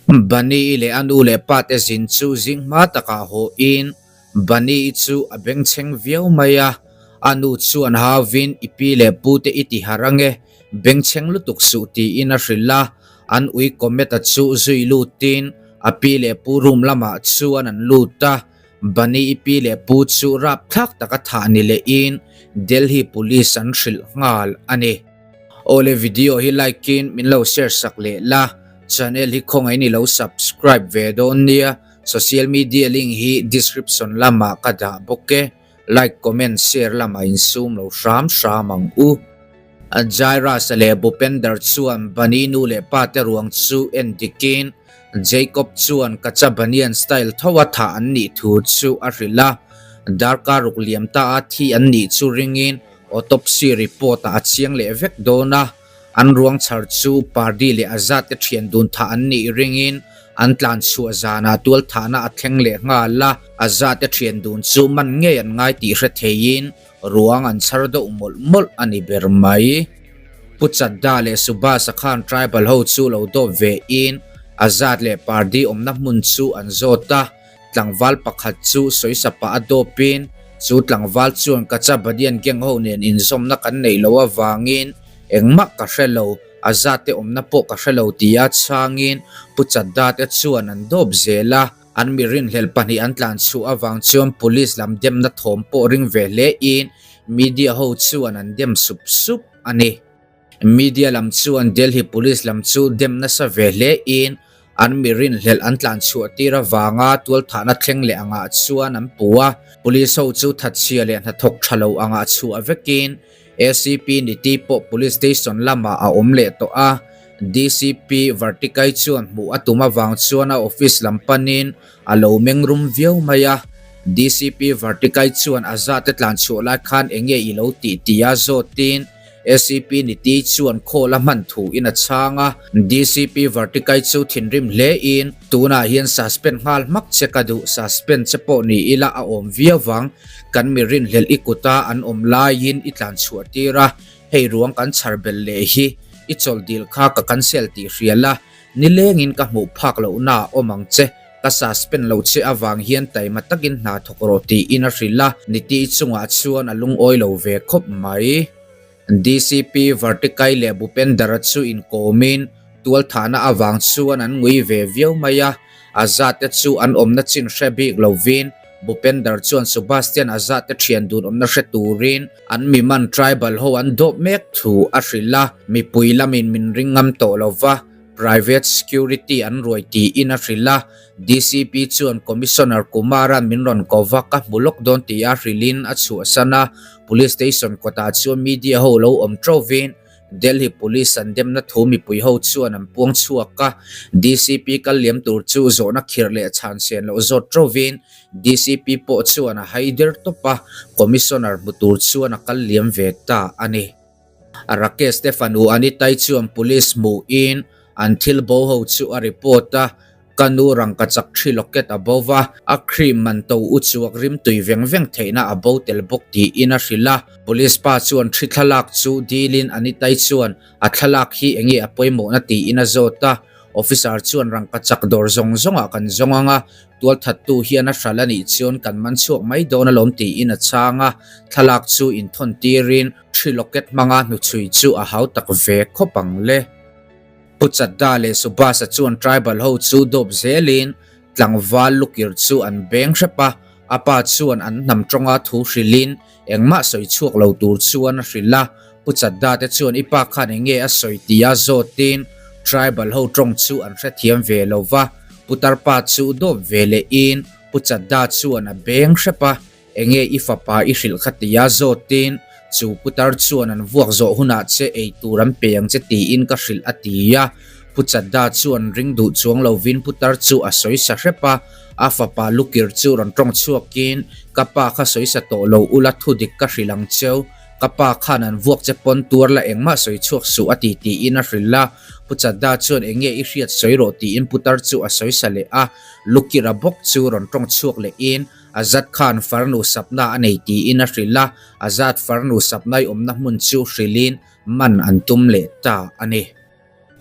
Bunny-i leh a nu leh pa te zin chu zing hma takah haw in Bunny-i chu a bengchheng viau mai a, a nu chuan hauvin i pi leh pu te i ti harh ange, bengchheng lutuk suh tiin a hrilh a, an ui Comet-a chu zui lutin a pi leh pu room lamah chuan an lut a, Bunny-i pi leh pu chu rapthlak taka thah ni lehin Delhi Police an hrilh nghal a ni. Awle video hi like in min lo share sak leh la, channel hi khawngaih in i lo subscribe ve dawn nia, social media link hi description lamah ka dah bawk e, like comment share lamah in sum lo hram hram ang u. Jairus-a leh Bhupender chuan Bunny nu leh pa te ruang chu en dikin Jacob chuan Kacha Banian style tho a thah an nih thu chu a hrilh a, darkar ruk liam ta a thi an nih chu ringin Autopsy report ah a chiang leh vek dawn a, an ruang chhar chu Pardi leh Azad te thian dun thah an nih ringin an tlan chhuah zanah tual thahna a thleng leh nghal a, Azad te thian dun chu man ngei an ngai tih hre theiin ruang an chhar deuh mawlh mawlh a ni ber mai. Pu Chadda leh Subhas-a khan tribal ho chu lo dawp ve in Azad leh Pardi awmna hmun chu an zawt a, Tlangval pakhat chu sawisapa a dawpin chu tlangval chuan Kachabadian gang ho nen inzawmna kan neih loh avangin engmah ka hre lo, a zate awmna pawh ka hre lo tia chhangin Pu Chadda te chuan an dawp zel a. An mi rinhlelh pahnih an tlan chhuah avang chuan police lam demna thawm pawh ring ve hle in media ho chuan an dem sup sup a ni. Media lam chuan Delhi Police lam chu dem nasa ve hle in an mi rinhlelh an tlan chhuah tir avanga tualthahna thleng leh angah chuan an pu a. Police ho chu thatchhia leh hnathawk tha lo angah chhuah vekin ACP Niti pawh Police Station lamah a awm leh tawh a. DCP Vartikai chuan hmuh a tum avang chuan a office lam panin a lo meng rum viau mai a. DCP Vartikai chuan a zate tlan chhuah lai khan enge i lo tih tia zawtin ACP Niti chuan call a hman thu in a chhang a, DCP Vartikai chu thinrim hle in, Tunah hian suspend nghal hmak che ka duh, suspend che pawh ni ila a awm viau vang, kan mi rinhlelh i kuta an awm laiin i tlan chhuah tir a, hei ruang kan chhar belh leh hi, i chawlh dil kha ka cancel tih hria la, nilengin ka hmuh phak lohna a awm ang che, ka suspend lo che avang hian taima takin hna thawk rawh tiin a hrilh a, Niti chungah chuan a lungawi lo ve khawp mai. DCP Vartikai leh Bhupendara chu inkawmin tualthahna avang chuan an ngui ve viau mai a, Azad te chu an awmna chin hre bik lovin Bhupender chuan Subastian Azad te thian dun awmna hre turin an miman tribal ho an dawp mek thu a hrilh a, mipui lamin min ring ngam tawh lova. Private security an ruai tiin a hrilh a, DCP chuan Commissioner Kumar-a'n min rawn ko va ka hmu lawk dawn tia hrilhin a chhuahsan a, Police Station kawtah chuan media ho lo awm ṭovin Delhi Police an demna thu mipui ho chuan an puang chhuak a, DCP kal liam tur chu zawhna khirh leh chhan sen loh zawt ṭovin DCP pawh chuan a haider tawp a, Commissioner hmu tur chuan a kal liam ve ta a ni. Rakesh te fanu Anitai chuan police hmuhin an thil bo ho chu a report a, Ka nu rangkachak thi locket a bo va, a cream man to u chuak rim tui veng veng theihna a bo tel bawk tiin a hrilh a. Police pa chuan thi thlalak chu dilin Anitai chuan a thlalak hi enge a pawimawhna tiin a zawt a. Officer chuan rangkachak dawr zawng zawngah kan zawng ang a, Tualthattu hian a hral a nih chuan kan man chhuak mai dawn alawm tiin a chhang a, thlalak chu inthawn tirin Thi locket hmanga hnuchhui chu a hau tak ve khawp ang le. Pu Chadda leh Subhas-a chuan tribal ho chu dawp zelin tlangval lukir chu an beng hrep a, a pa chuan an hnam tawnga thu hrilhin engmah sawi chhuak lo tur chuan a hrilh a. Pu Chadda te chuan i pa khan eng nge a sawi tia zawtin tribal ho tawng chu an hrethiam ve lo va, Putar pa chu dawp ve lehin Pu Chadda chuan a beng hrep a. Enge i fapa i hrilh kha tia zawtin chu putar chuan an vuak zawh hunah che ei tur an pe ang che tiin ka hrilh a ti a. Pu Chadda chuan ring duh chuang lovin putar chu a sawi sa hrep a, a fapa lukir chu rawn tawng chhuakin ka pa kha sawi sa tawh lo ula thudik ka hrilh ang cheu, ka pa khan an vuak che pawn tuar la engmah sawi chhuak suh a ti tiin a hrilh a. Pu Chadda chuan enge i hriat sawi rawh tiin putar chu a sawi sa leh a, lukira bawk chu rawn tawng chhuak lehin Azad khan farnu sapna a nei tiin a hrilh a, Azad farnu sapnai awmna hmun chu hrilhin man an tum leh ta a ni.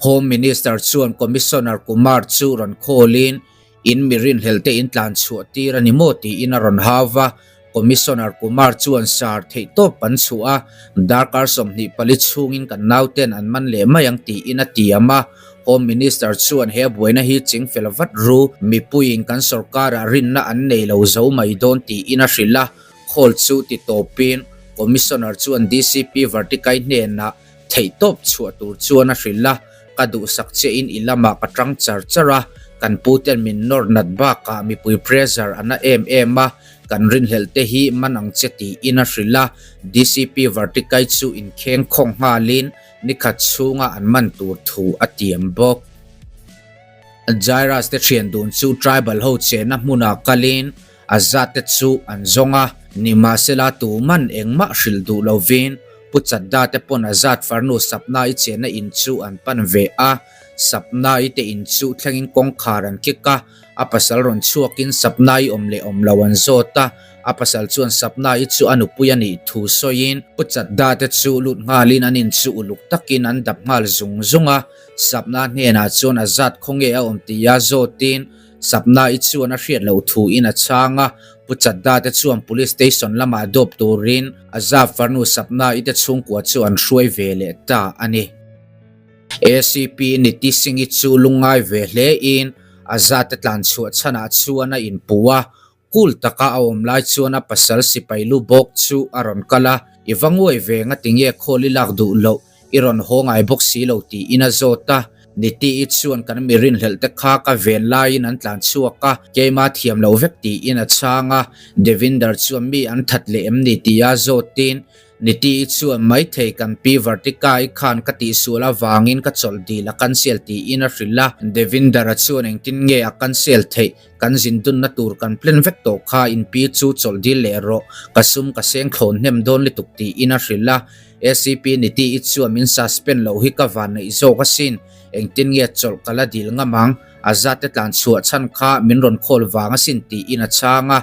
Home Minister chuan Commissioner Kumar chu rawn call-in, In mi rinhlelh te in tlan chhuah tir a ni maw tiin a rawn hau va. Commissioner Kumar chuan sar theihtawp kan chhuah a, darkar 24 chhungin kan nauten an man leh mai ang tiin a tiam a. Home Minister chuan he buaina hi chingfel vat ru, mipuiin kan sorkarah rinna an nei lo zo mai dawn tiin a hrilh a. Call chu ti tawpin Commissioner chuan DCP Vartikai hnenah theihtawp chhuah tur chuan a hrilh a, Ka duhsak chiahin i lamah ka tang char char a, kan puten min nawr nat bakah mipui pressure a na em em a, kan rinhlelh te hi man ang che tiin a hrilh a, DCP Vartikai chu inkheng khawng nghalin nikhat chhunga an man tur thu a tiam bawk. Jairus te thian dun chu tribal ho chenna hmunah kalin A zat te chu an zawng a, nimahsela tuman engmah hrilh duh lovin Pu Chadda te pawn a zat farnu Sapna-i chenna in chu an pan ve a. Sapna-i te in chu thlengin kawngkhar an kik a, a pasal rawn chhuakin Sapna-i awm leh awm lo an zawt a, a pasal chuan Sapna-i chu a nupui a nih thu sawiin Pu Chadda te chu lut nghalin an in chu uluk takin an dap nghal zung zung a, Sapna hnenah chuan a zat khawnge a awm tia zawtin Sapna-i chuan a hriat loh thu in a chhang a, Pu Chadda te chuan Police Station lamah dawp turin Azab farnu Sapna-i te chhungkua chu an hruai ve leh ta a ni. ACP Niti Singh-i chu lungngai ve hle in Azad te tlan chhuah chhanah chuan a inpu a, Cool taka a awm lai chuan a pasal sipai lu bawk chu a rawn kal a, I va nguai ve ngatinge khawl i lak duh loh, i rawn haw ngai bawk si lo tiin a zawt a. Niti-i chuan kan mi rinhlelh te kha ka ven laiin an tlan chhuak a, keima thiam lo vek tiin a chhang a. Devinder chuan mi an that leh em ni tia zawtin Niti-i chuan maithei kan pi Vartika-i khan ka tihsual avangin ka chawlh dil a cancel tiin a hrilh a. Devinder-a chuan engtin nge a cancel theih? Kan zin dunna tur kan plan vek tawh kha in pi chu chawlh dil leh rawh, ka sum ka seng thlawn hnem dawn lutuk tiin a hrilh a. ACP Niti-i chuan min suspend loh hi ka van neih zawk asin, engtin nge chawlh ka la dil ngam ang? A zate tlan chhuah chhan kha min rawn call vang asin tiin a chhang a.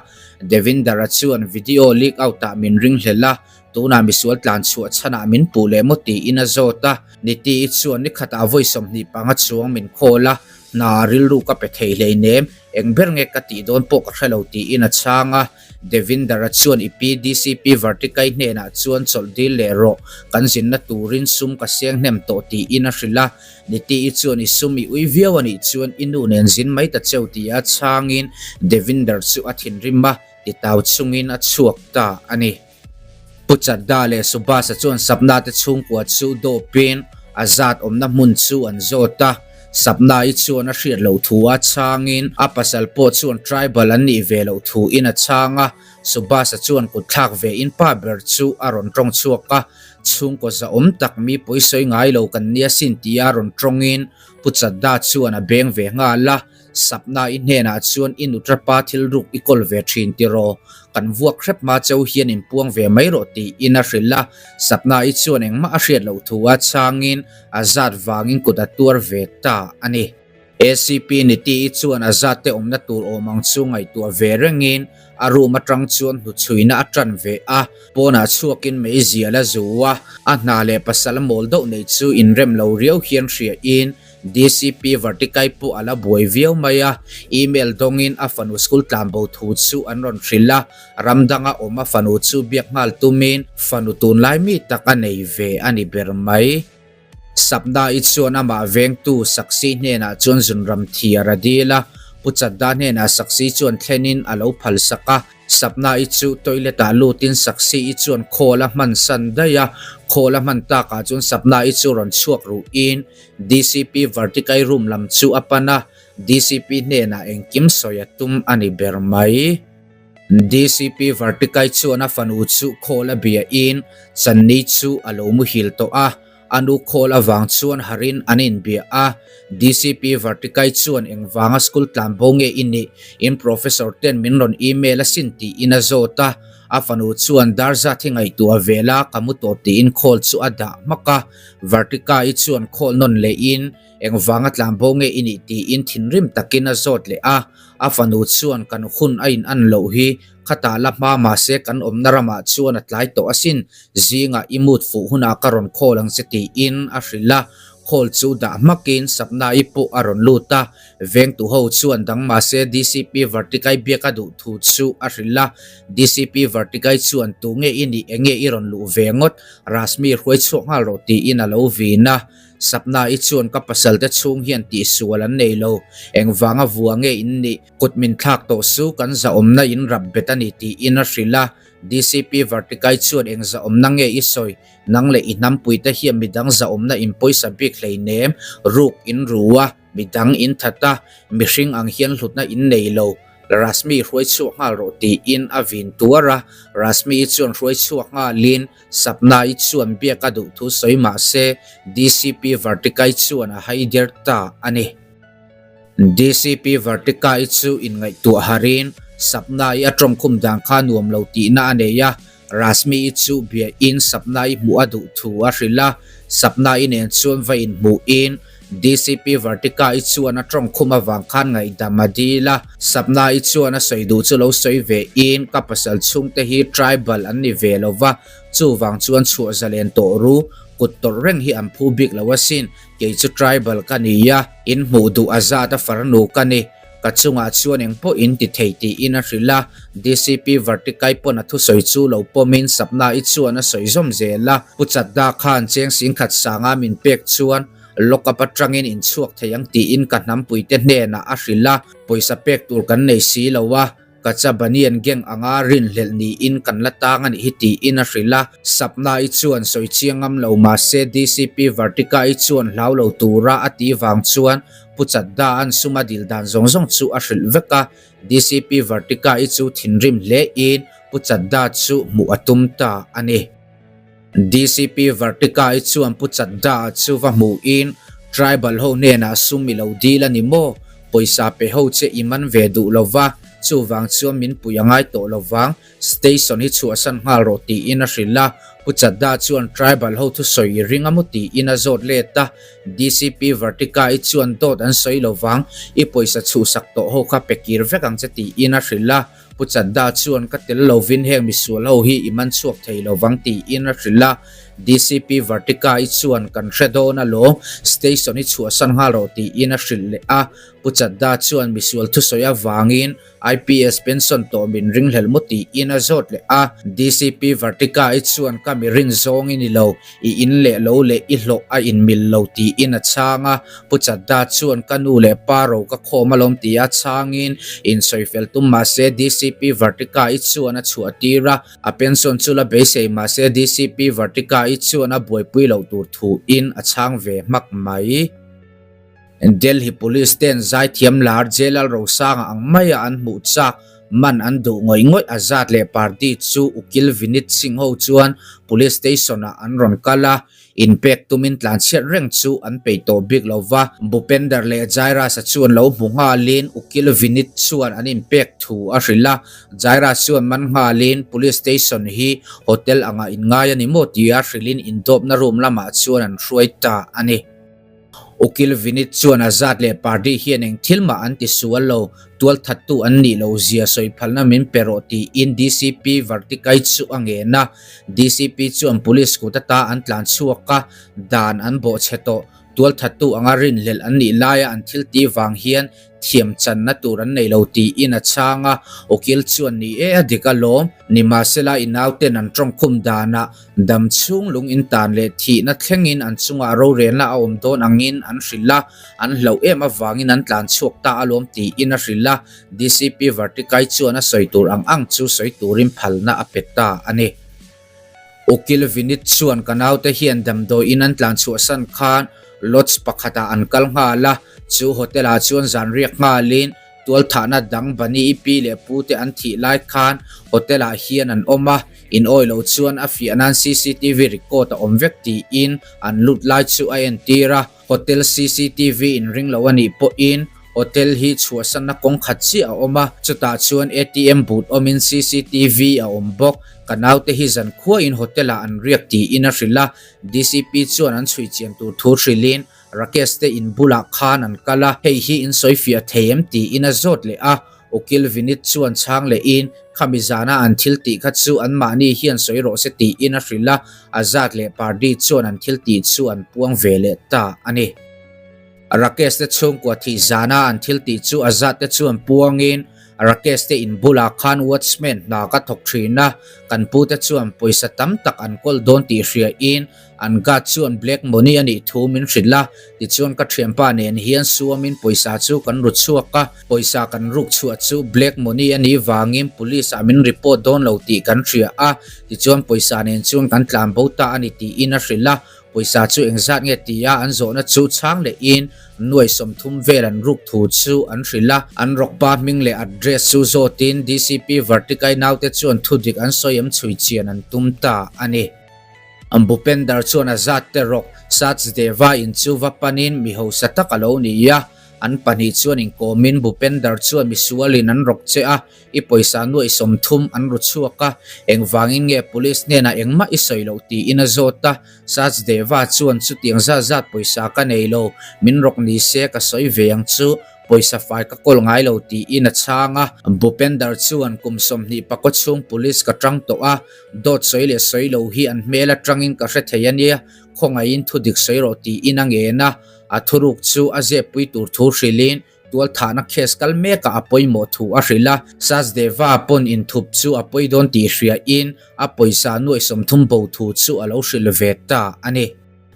Devinder-a chuan video leak out-ah min ringhlel a, tunah misual tlan chhuah chhanah min puh leh maw tiin a zawt a. Niti-i chuan nikhatah vawi 25 chuang min call a, hna rilru ka pe thei hleinem, eng ber nge ka tih dawn pawh ka hre lo tiin a chhang a. Devinder-a chuan i pi DCP Vartikai hnenah chuan chawlh dil leh rawh, kan zinna turin sum ka seng hnem tawh tiin a hrilh a. Niti-i chuan i sum i ui viau a nih chuan i nu nen zin mai ta cheu tia chhangin Devinder chu a thinrim a, titau chungin a chhuak ta a ni. Pu Chadda leh Subhas-a chuan Sapna te chhungkua chu dawpin a zat awmna hmun chu an zawt a. Sapna-i chuan a hriat loh thu a chhangin a pasal pawh chuan tribal an nih ve loh thu in a chhang a. Subhas-a chuan kut thlak ve in pa ber chu a rawn tawng chhuak a. Chhungkaw zahawm tak mi pawisawi ngai lo kan nia sin tia rawn tawngin Pu Chadda chuan a beng ve nghal a. Sapna-i hnenah chuan i nutrapa thil ruk i kawl ve thin tiraw? Kan vuak hrep hma cheu hian inpuang ve mai rawh tiin a hrilh a. Sapna-i chuan engmah a hriat loh thu a chhangin a zat vangin kut a tuar ve ta a ni. ACP Niti-i chuan a zat te awmna tur awm ang chu ngaihtuah ve rengin a room atang chuan hnuchhuina a tan ve a. Pawnah chhuakin meizial a zu a, a hna leh pasal mawl deuh nei chu inrem lo riau hian hriain DCP Vartikai pawh a la buai viau mai a, email dawngin a fanu school tlanbo thu chu an rawn hrilh a, ram danga awm a fanu chu biak nghal tumin fanu tunlai mi tak a nei ve a ni ber mai. Sapna-i chuan amah vengtu Saksi hnenah chuan zunram thiar a dil a, Pu Chadda hnenah Saksi chuan thlenin a lo phalsak a, Sapna-i chu toilet-ah lutin Saksi-i chuan khawl a hman san daih a, khawl a hman takah chuan Sapna-i chu rawn chhuak ruhin DCP Vartikai room lam chu a pan a, DCP hnenah engkim sawi a tum a ni ber mai. DCP Vartikai chuan a fanu chu khawl a biahin Channi chu a lo muhil tawh a, a nu khawl avang chuan harin an inbia a. DCP Vartikai chuan engvanga school tlan bo nge i nih? In professor ten min rawn email asin tiin a zawt a, a fanu chuan dar zat hi ngaihtuah ve la ka mu tawh tiin khawl chu a dah hmak a. Vartika-i chuan khawl nawn lehin, Engvanga tlanbo nge i nih tiin thinrim takin a zawt leh a. A fanu chuan kan hun a in an loh hi, khatah la hma mahse kan awmna ramah chuan a tlai tawh asin, zingah i mut fuh hunah ka rawn khawl ang che tiin a hrilh a. Call chu dah hmakin Sapna-i pawh a rawn lut a, vengtu ho chuan dang mahse DCP Vartikai biak a duh thu chu a hrilh a. DCP Vartikai chuan tu nge i nih enge i rawn luh ve ngawt, Rashmi hruai chhuak nghal rawh tiin a lo vin a. Sapna-i chuan ka pasal te chhung hian tihsual an nei lo, engvanga vua nge in nih, kut min thlak tawh su kan zahawmna in rap bet a ni tiin a hrilh a. DCP Vartikai chuan eng zahawmna nge i sawi, Nang leh i hnampuite hian midang zahawmna in pawisa bik hleinem, ruk in ru a, midang in that a, mihring ang hian hlutna in nei lo. Rashmi hruai chhuak nghal rawh tiin a vin tuar a, Rashmi-i chuan hruai chhuak nghalin Sapna-i chuan biak a duh thu sawi mah se DCP Vartikai chuan a hai der ta a ni. DCP Vartikai chu inngaihtuah harin Sapna-i a tawngkhum dan kha nuam lo tihna a nei a, Rashmi-i chu biain Sapna-i hmuh a duh thu a hrilh a, Sapna-i nen chuan va inhmuhin DCP Vartika-i chuan a tawngkhum avang khan ngaihdam a dil a, Sapna-i chuan a sawi duh chu lo sawi vein ka pasal chhungte hi tribal an ni ve lo va, chuvang chuan chhuah zalen tawh ru, kut tawrh reng hi an phu bik lo asin, kei chu tribal ka ni a, in hmuh duh a zat a farnu ka ni. Ka chungah chuan eng pawh in ti thei tiin a hrilh a, DCP Vartikai pawn a thusawi chu lo pawmin Sapna-i chuan a sawi zawm zel a, Pu Chadda khan cheng singkhat sanga min pek chuan lock up atangin in chhuak thei ang tiin ka hnampuite hnenah a hrilh a, pawisa pek tur kan nei si lo a, Kacha Banian gang anga rinhlelh niin kan la tang a nih hi tiin a hrilh a, Sapna-i chuan sawi chiang ngam lo mahse DCP Vartika-i chuan hlau lo tura a tih vang chuan Pu Chadda-a'n suma dil dan zawng zawng chu a hrilh vek a, DCP Vartika-i chu thinrim hlein Pu Chadda chu hmuh a tum ta a ni. DCP Vartika-i chuan Pu Chadda-a chu va hmuhin Tribal ho hnenah sum i lo dil a ni maw? Pawisa pe ho che i man ve duh lo va, chuvang chuan min pui a ngai tawh lo vang, station hi chhuahsan nghal rawh tiin a hrilh a. Pu Chadda chuan Tribal ho thusawi i ring a maw tiin a zawt let a. DCP Vartika-i chuan dawt an sawi lo vang, i pawisa chhuhsak tawh ho kha pe kir vek ang che tiin a hrilh a. Pu Chadda chuan ka tel lovin heng misual ho hi i man chhuak thei lovang tiin a hrilh a, DCP Vartika-i chuan kan hre dawn alawm, station hi chhuahsan nghal rawh tiin a hrilh leh a, Pu Chadda chuan misual thusawi avangin IPS pension tawh min ringhlelh maw tiin a zawt leh a, DCP Vartika-i chuan ka mi rin zawng i ni lo, i in leh lo leh i hlawh a inmil lo tiin a chhang a, Pu Chadda chuan ka nu leh pa ro ka khawm alawm tia chhangin insawifel tum mahse DCP Vartika-i chuan a chhuah tir a, a pension chu la beisei mahse DCP Vartika-i chuan a buaipui loh tur thuin a chhang ve hmak mai. Delhi Police ten zaithiam lar Jalal Rosanga ang maia an hmuh chak man an duh ngawih ngawih a zat leh party chu Ukil Vinit Singh ho chuan Police Station ah an rawn kal a, inpek tumin tlanchhiat reng chu an peih tawh bik lo va. Bhupender leh Jairus-a chuan lo hmu nghalin Ukil Vinit chuan an inpek thu a hrilh a, Jairus chuan man nghalin Police Station hi hotel angah inngai a ni maw tia hrilhin indawpna room lamah chuan an hruai ta a ni. Ukil Vinit chuan Azad leh Pardi hian eng thil mah an ti sual lo, tualthattu an nih loh zia sawi phalna min pe rawh tiin DCP Vartikai chu a ngen a. DCP chuan police kut ata an tlan chhuak a, dan an bawhchhe tawh. Tualthattu anga rinhlelh an nih laia an thil tih vang hian thiam channa tur an nei lo tiin a chhang a. Ukil chuan ni e a dik alawm, nimahsela i nauten an tawngkhum danah Dam chhung lung in tan leh thihna thlengin an chungah rorelna a awm dawn angin an hrilh a, an hlauh em avangin an tlan chhuak ta alawm tiin a hrilh a, DCP Vartikai chuan a sawi tur ang ang chu sawi turin phalna a pe ta a ni. Ukil Vinit chuan ka naute hian damdawiin an tlan chhuahsan khan lodge pakhatah an kal nghal a, chu hotel ah chuan zan riak nghalin Tualthahna dang Bani i pi leh pu te an thih lai khan hotel ah hian an awm a, in awi lo chuan a fiah nan cctv record a awm vek tiin an lut lai chu a entir a, hotel cctv in ring lo a nih pawhin hotel hi chhuahsanna kawng khat chiah a awm a, chutah chuan atm booth awmin cctv a awm bawk, ka naute hi zankhuain hotel ah an riak tiin a hrilh a, DCP chuan an chhui chian tur thu hrilhin Rakesh te in bulah khan an kal a, hei hi in sawi fiah thei em tiin a zawt leh a. Ukil Vinit chuan chhang lehin, Khami zana an thil tih kha chu anmahni hian sawi rawh se tiin a hrilh a, Azad leh Pardi chuan an thil tih chu an puang ve leh ta a ni. Rakesh te chhungkua thih zana an thil tih chu Azad te chuan puangin, Rakesh te in bulah khan watchman hna ka thawk thin a, kan pu te chuan pawisa tam tak an kawl dawn tih hriain an guard chuan black money a nih thu min hrilh a, tichuan ka thianpa nen hian suamin pawisa chu kan ru chhuak a, pawisa kan ruk chhuah chu black money a nih vangin police ah min report dawn lo tih kan hria a, tichuan pawisa nen chuan kan tlan bo ta a ni tiin a hrilh a. Pawisa chu engzat nge tia an zawhna chu chhang lehin nuai 30 vel an ruk thu chu an hrilh a. An rawkpa hming leh address chu zawtin DCP Vartikai naute chuan thudik an sawi em chhui chian an tum ta a ni. Bhupender chuan a zat te rawk Sachdeva in chu va panin mi hausa tak a lo ni a. An pahnih chuan inkawmin Bhupender chuan misualin an rawk che a, I pawisa nuaih 30 an ru chhuak a, engvangin nge police hnenah engmah i sawi loh tiin a zawt a. Sachdeva chuan chutiang zat zat pawisa ka nei lo, min rawk ni se ka sawi ve ang chu, pawisa fai ka kawl ngai lo tiin a chhang a. Bhupender chuan kum 20 pakaw chhung police ka tang tawh a, dawt sawi leh sawi lo hi an hmel atangin ka hre thei a nia, khawngaihin thudik sawi rawh tiin a ngen a, a thuruk chu a zeppui tur thu hrilhin Tualthahna case kal mekah a pawimawh thu a hrilh a, Sachdeva pawn inthup chu a pawi dawn tih hriain a pawisa nuaih 30 bo thu chu a lo hrilh ve ta a ni.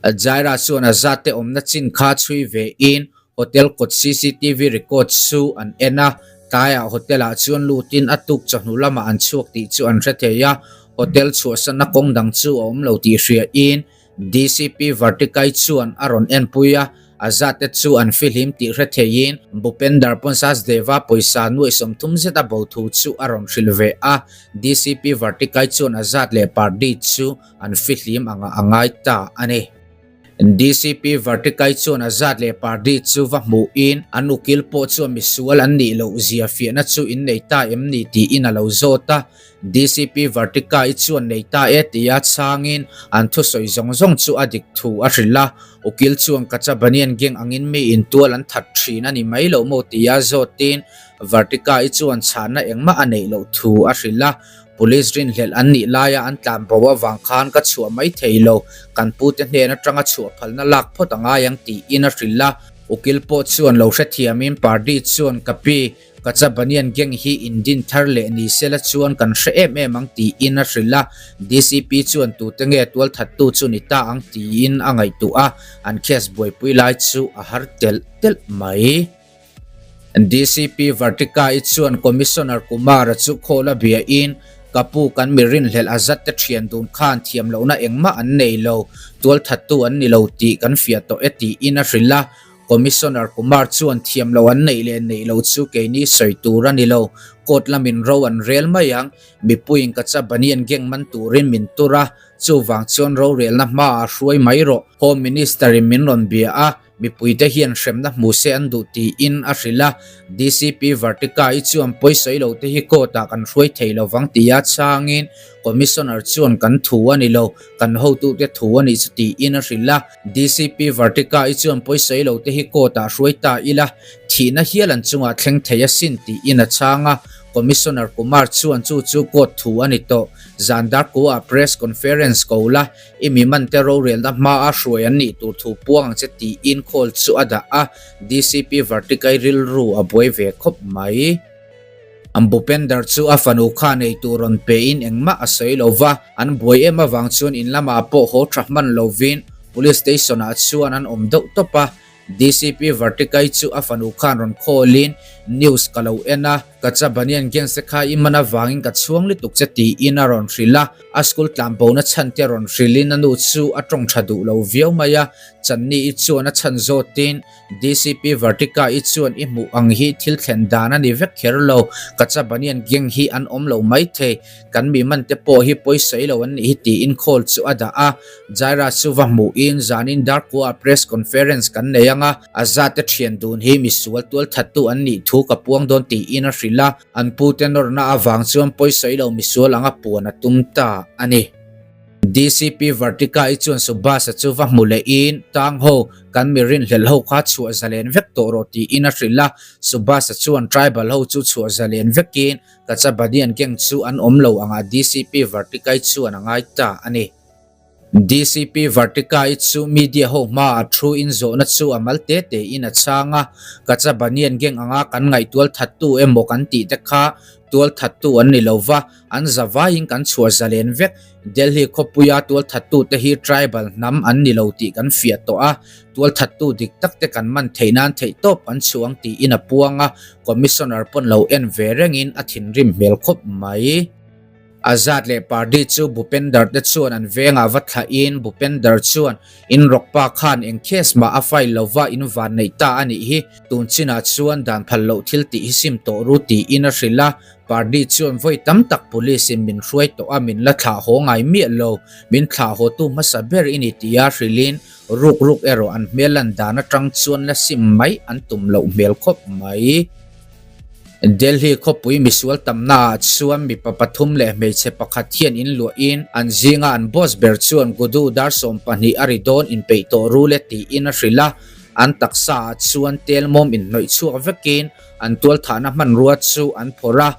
Jaira chuan a zate awmna chin kha chhui vein hotel kawt cctv record chu an en a, tlaiah hotel ah chuan lutin a tuk chawhnu lamah an chhuak tih chu an hre thei a, hotel chhuahsanna kawng dang chu a awm lo tih hriain DCP Vartikai chuan a rawn enpui a, a zate chu an fihlim tih hre theiin Bhupender Ponsasdeva pawisa nuaih 30 zet a bo thu chu a rawn hrilh ve a, DCP Vartikai chuan a zat leh Pardi chu an fihlim anga a ngai ta a ni. DCP Vartikai chuan a zat leh Pardi chu va hmuhin an ukil pawh chuan misual an nih loh zia fiahna chu in nei ta em ni tiin a lo zawt a, DCP Vartika i chuan nei ta e tia chhangin an thusawi zawng zawng chu a dik thu a hrilh a, ukil chuan Kachabanian gang angin mi in tual an that thin a ni mai lo maw tia zawtin Vartika i chuan chhanna engmah a neih loh thu a hrilh a, Police rinhlelh an nih laia an tlan bo avang khan ka chhuah mai thei lo, kan pute hnen atanga chhuah phalna lak phawt a ngai ang tiin a hrilh a, ukil pawh chuan lo hrethiamin Pardi chuan ka pi Kachabanian gang hi indin thar leh ni sela chuan kan hre em em ang tiin a hrilh a, DCP chuan tute nge tualthattu chu ni ta ang tiin a ngaihtuah a, an case buaipui lai chu a har telh telh mai. DCP Vartika-i chuan Commissioner Kumar-a chu khawl a biain, Ka pu kan mi rinhlelh a zat te thian dun khan thiam lohna engmah an nei lo, tualthattu an ni lo tih kan fiah tawh e tiin a hrilh a, Commissioner Kumar chuan thiam loh an neih leh neih loh chu keini sawi tur a ni lo. Court lamin ro an rel mai ang. Mipuiin Kachabanian gang man turin min tur a, chuvang chuan rorelna hmaah hruai mai rawh. Home Minister-in min rawn bia a, mipuite hian hremna hmu se an duh tiin a hrilh a. DCP Vartika-i chuan pawisawi lo te hi court-ah kan hruai thei lovang tia chhangin Commissioner chuan kan thu a ni lo, kan hotute thu a nih chu tiin a hrilh a. DCP Vartika i chuan pawisawi lo te hi court ah hruai ta ila, thihna hial an chungah thleng thei asin tiin a chhang a. Commissioner Kumar chuan chu chu court thu a ni tawh. Zan darkua ah press conference ko la, i mi man te rorelna hma a hruai an nih tur thu puang ang che tiin call chu a dah a. DCP Vartika i rilru a buai ve khawp mai. Bhupender chu a fanu kha nei tur rawn pein engmah a sawi lo va, an buai em avang chuan in lamah pawh haw tha hman lovin Police Station ah chuan an awm deuh tawp a. DCP Vartikai chu a fanu khan rawn call in news ka lo en a, Kachabanian gang se kha i man avangin ka chhuang lutuk che tiin a rawn hrilh a, a school tlanbona chhan te rawn hrilhin a nu chu a tawng tha duh lo viau mai a, Channi i chuan a chhan zawtin DCP Vartika i chuan i hmuh ang hi thil thlen dan a ni vek kher lo, Kachabanian gang hi an awm lo mai thei, kan mi man te pawh hi pawisawi lo an nih hi tiin call chu a dah a, Jaira chu va hmuhin zanin darkua press conference kan nei ang a, a zate thian dun hi misual tualthattu an nih thu ka puang dawn tiin a hrilh a, an pute nawrna avang chuan pawisawi lo misual anga puan a tum ta a ni. DCP Vartika-i chuan Subhas-a chu va hmu lehin, Tang ho, kan mi rinhlelh ho kha chhuah zalen vek tawh rawh tiin a hrilh a. Subhas-a chuan tribal ho chu chhuah zalen vekin Kachabadian gang chu an awm lo anga DCP Vartika-i chuan a ngai ta a ni. DCP Vartika-i chu media ho hmaah thu in zawhna chu a mal te te in a chhang a, Kachabanian gang anga kan ngaih tualthattu emaw kan tih te kha tualthattu an ni lo va, an zavaiin kan chhuah zalen vek. Delhi khawpuia tualthattu te hi tribal hnam an ni lo tih kan fiah tawh a, tualthattu dik tak te kan man theih nan theihtawp kan chhuang tiin a puang a, Commissioner pawn lo en ve rengin a thinrim hmel khawp mai. Azad leh Pardi chu Bhupender te chuan an vengah va thlahin Bhupender chuan in rawkpa khan eng case mah a file lova in van neih ta a nih hi, tun chinah chuan dan phal loh thil tih hi sim tawh ru tiin a hrilh a. Pardi chuan vawi tam tak police in min hruai tawh a min la thlah haw ngai miah lo, min thlah haw tu hmasa ber i ni tia hrilhin ruk ruk erawh an hmel lan dan atang chuan la sim mai an tum loh hmel khawp mai. Delhi khawpui misual tamnaah chuan mipa pathum leh hmeichhe pakhat hian in luahin an zinga an boss ber chuan Gudu dar 12 a ri dawn inpeih tawh ru le tiin a hrilh a, an taksaah chuan tel mawm inhnawih chhuak vekin an tualthahna hmanrua chu an phawrh a,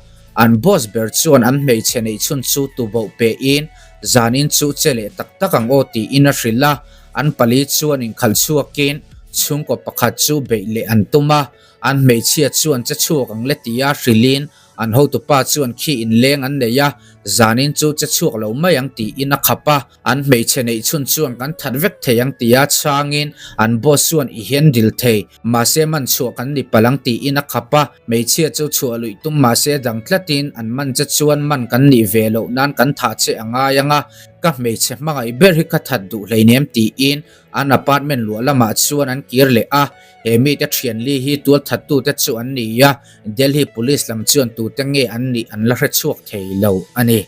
an boss ber chuan an hmeichhe neih chhun chu tuboh pehin zanin chu che leh tak tak ang aw tiin a hrilh a, an pali chuan inkhalh chhuakin chhungkaw pakhat chu beih leh an tum a. An hmeichhia chuan che chhuak ang le tia hrilhin an hotupa chuan khi inleng an nei a, zanin chu che chhuak lo mai ang tiin a khap a. An hmeichhe neih chhun chuan kan that vek thei ang tia chhangin an boss chuan i hian dil thei, mahse man chhuah kan ni palh ang tiin a khap a. Hmeichhia chu chhuah luih tum mahse dang tlatin an man che chuan man kan nih ve loh nan kan thah che a ngai ang a, ka hmeichhe hmangaih ber hi ka that duh hleinem tiin An apartment luah lamah chuan an kir leh a, he mite thianli hi tualthattute chu an ni a, Delhi Police lam chuan tute nge an nih an la hre chhuak thei lo a ni.